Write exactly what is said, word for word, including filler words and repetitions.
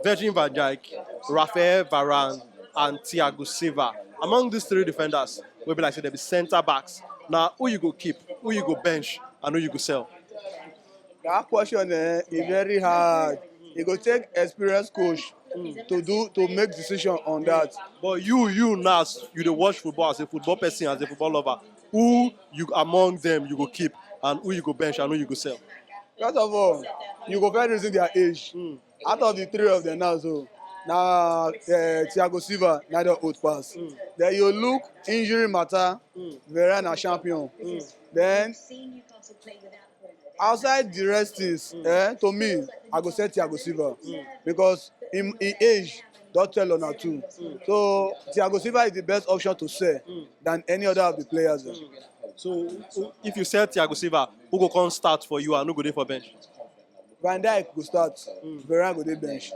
Virgil van Dijk, Rafael Varane, and Thiago Silva. Among these three defenders, wey be like say dem be centre backs. Na who you go keep, who you go bench, and who you go sell? That question eh, is very hard. E go take experienced coach to do to make decision on that. But you, you now, you dey watch football as a football person, as a football lover. Who you among them you go keep, and who you go bench, and who you go sell? First of all, you go first reason their age. Out of the three of them now, so na uh, Thiago Silva na the old pass. Then you look injury matter, Varane na champion. Then outside the rest things, eh, to me, I go say Thiago Silva because in, in age, don't tell on two. So Thiago Silva is the best option to sell than any other of the players. So if you sell Thiago Silva, who go come start for you and who go dey for bench? Van Dijk go start, Varane go dey bench.